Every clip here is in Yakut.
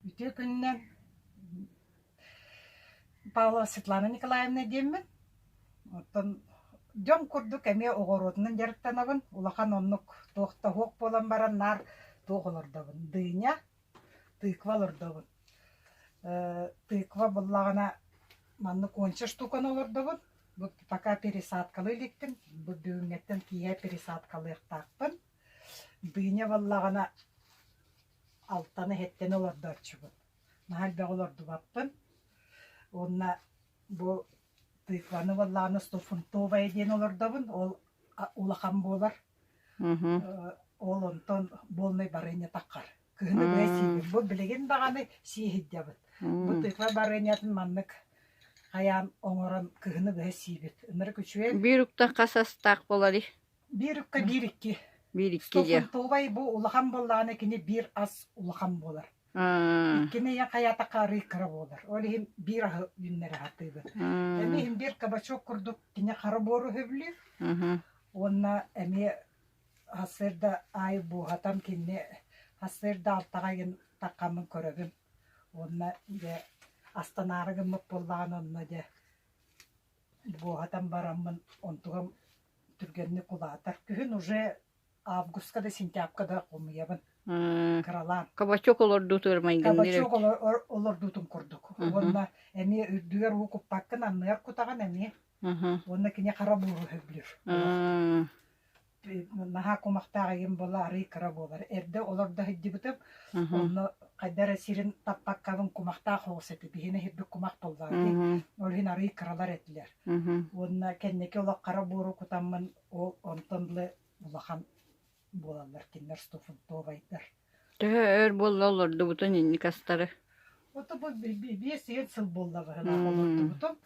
Үтүө күнүнэн Павлова Светлана Николаевна диэммин. Оттон дьон курдук эмиэ оҕуруотунан дьарыктанабын. Улахан оннук туох да суох буолан баран наар туох олордобун? Дыня, тыква олордобун. Тыква буллаҕына маннык уонча штуканы олордобун. Бу пока пересадкалыы иликпин. Бу бүгүҥҥэттэн киэһэ пересадкалыахтаахпын. Дыня буоллаҕына алтаны иһиттэн олордооччубун. Наһаа элбэҕи олордубаппын. Уонна бу тыкваны буоллаҕына стофунтовая диэн олордобун. Ол улахан буолар. Ол онтон буолнай барыанньа таххар. Кыһыны быһа сиибин. Бу билигин даҕаны сии сылдьабыт. Бу тыква барыанньатын маннык хайаан оҥорон кыһыны быһа сиибит. Ынырык үчүгэй. Биир уктан хас астаах буоларый? Биир укка биир икки. Биир икки дьэ. Стофунтовай бу улахан буоллаҕына кини биир ас улахан буолар. Иккини ийэ хайаатахха арыы кыра буолар. Ол иһин биир аһы үүннэрэ сатыыбын. Эмиэ иһин биир кабачок курдук кини хара буору сөбүлүүр. Уонна эмиэ сарсыарда аайы буоһатан кинини сарсыарда алтаҕа ыйын таххаммын көрөбүн. Уонна дьэ астанаары гыммыт буоллаҕына онно дьэ буоһатан бараммын онтугам түргэнник улаатар. Күһүн уже августка да сентябрька да хомуйабын кыралаан. Кабачок олордуутугар майгынныыр Кабачок олордуутун курдук. Уонна эмиэ үрдүгэр уу куппаккын, анныгар кутаҕын эмиэ. Уонна кини хара буору сөбүлүүр. Наһаа кумахтаах игин буола арый кыра буолар. Эрдэ олордо сылдьыбытым, онно хайда эрэ сирин таппаккабын кумахтаах оҕус этэ. Биһиэнэ иһирбит кумах буоллаҕа дии. Ол иһин арый кыралар этилэр. Уонна кэнники олох хара буору кутаммын, ол онтон дылы улахан буолаллар кинилэр стофунтовайдар. Төһө өр буолла олордубутун инник астары? Ото бу 5 сыл буолла быһылаах олордубутум.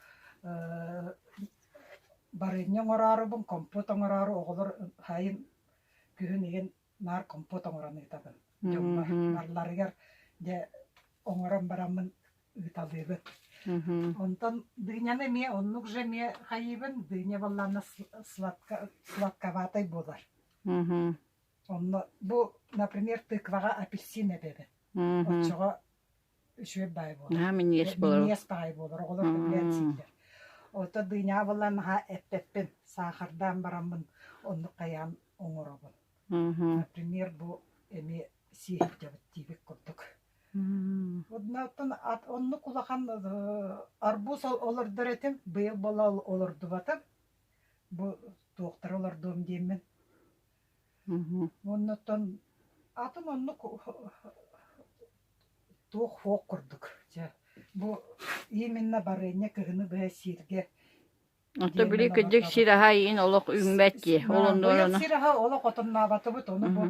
Барыанньа оҥороорубун, компот оҥороору оҕолор сайын, күһүн игин наар компот оҥорон ыытабын дьоммор. Барыларыгар дьэ оҥорон бараммын ыыталыыбын. Онтон дыняны эмиэ оннук же эмиэ хайыыбын, дыня буоллаҕына сладковатай буолар. Онно бу, например, тыкваҕа апельсин эбэбин. Оччоҕо үчүгэй баай буолар. Наһаа минньигэс буолар. Минньигэс баҕайы буолар. Оҕолор сөбүлээн сииллэр. Ото дыня буолан наһаа эппэппин, саахардаан бараммын оннук хайаан оҥоробун. Например, бу эмиэ сиэһиргэбит диэбит курдук. Оннуттан оннук улахан арбуз олордор этим, быйыл буола олордубатым. Бу туохтары олордуом диэммин. Оннуттан атын оннук туох суох курдук. Дьэ, бу именно барыанньа кыһыны быһа сииргэ Ото били кырдьык сир аһа иин олох үүммэт дии. Ол оннугар Быйыл сир аһа олох отоннообатыбыт, ону бу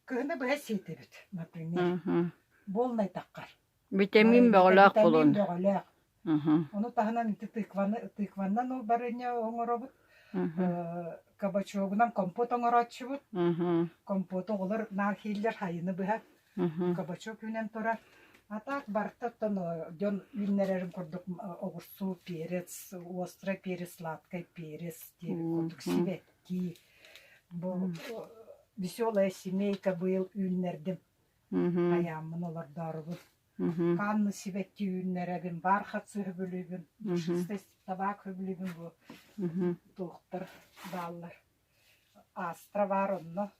кыһыны быһа сиэтибит, например. Буолнайтаххар. Витамин бөҕөлөөх Витамин буолун. бөҕөлөөх. Ону таһынан ити тыкваны тыкваннан ол барыанньа оҥоробут. Кабачогунан компот оҥорооччубут. Компоту оҕолор наар сииллэр хайыны быһа. Кабачок үүнэн турар. А так барыта оттон дьон үүннэрэрин курдук оҕурсу, перец, острый перец, сладкий перец диэбит курдук сибэкки. Бу веселая семейка быйыл үүннэрдим. Хайааммын олордоорубун. Ханна сибэкки үүннэрэбин, бархат сөбүлүүбүн, душистый табак сөбүлүүбүн бу туохтар бааллар. Астра баар онно.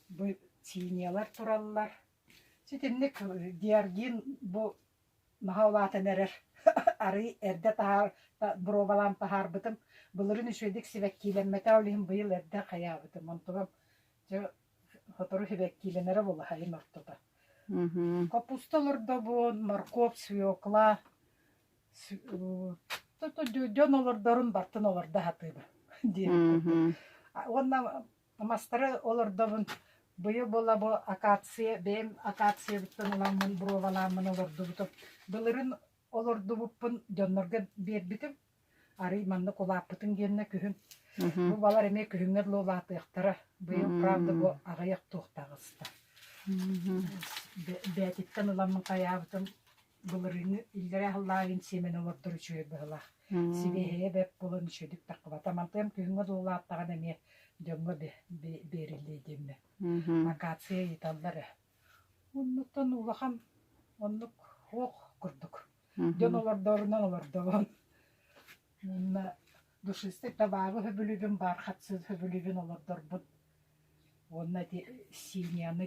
Бу синялар тураллар. Ситинник георгин бу наһаа улаатан эрэр. Арый эрдэ таһаар боруобалаан таһаарбытым. Былырыын үчүгэйдик сибэккиилэммэтэ, ол иһин быйыл эрдэ хайаабытым. Онтугам дьэ сотору сибэккиилэнэрэ буолла сайын ортото. Капуста олордобун, морковь, свекла, дьон олордорун бартын олордо сатыыбын диэбит курдук. Уонна мастары олордобун быйыл буола бу акация бэйэм акациябыттан ыламмын боруобалааммын олордубутум. Былырыын олордубуппун дьоннорго биэрбитим. Арый маннык улааппытын гиэннэ күһүн. Бу балар эмиэ күһүҥҥэ дылы улаатыахтара. Быйыл правда бу аҕыйах туох таҕыста. Бээтиттэн ыламмын хайаабытым былырыыҥҥы иллэрээ сыллааҕын сиэмэни олордор үчүгэй быһыылаах. Сибиэһэйэ бэрт буолан үчүгэйдик таххыбата. Мантыам күһүҥҥэ дылы улааттаҕына эмиэ дьоҥҥо биэриллиэ диэммэ. Акация ыйыталлар ээ. Оннуттан улахан. Оннук суох курдук. Дьон олордорунан олордобун. Уонна душистый табааҕы сөбүлүүбүн, бархатцы сөбүлүүбүн олордорбун. Уонна ити синяны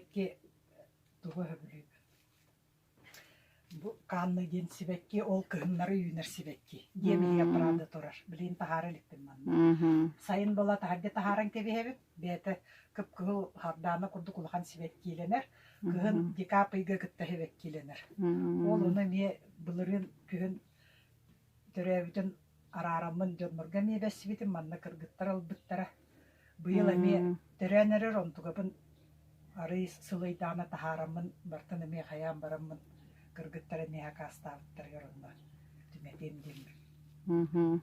тугу сөбүлүүбүн. Бу Канны диэн сибэкки ол кыһыннары үүнэр сибэкки. Диэм иһигэр правда турар. Билигин таһаара иликпин манна. Сайын буола таһырдьа таһааран кэбиһэбит. Бэйэтэ кып-кыһыл хардаана курдук улахан сибэккилэнэр. Кыһын декабрь ыйга кытта сибэккилэнэр. Ол ону эмиэ былырыын күһүн төрөөбүтүн араараммын дьоннорго эмиэ бэссибитим, манна кыргыттар ылбыттара. Быйыл эмиэ төрөөн эрэр онтугабын арыый сылыйдаҕына таһаараммын бартан эмиэ хайаан бараммын кыргыттар эмиэ акаастаабыттарыгар онно түмэтиэм диэммин.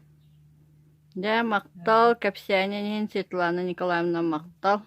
Дьэ, махтал, кэпсээнин иһин Светлана Николаевна махтал.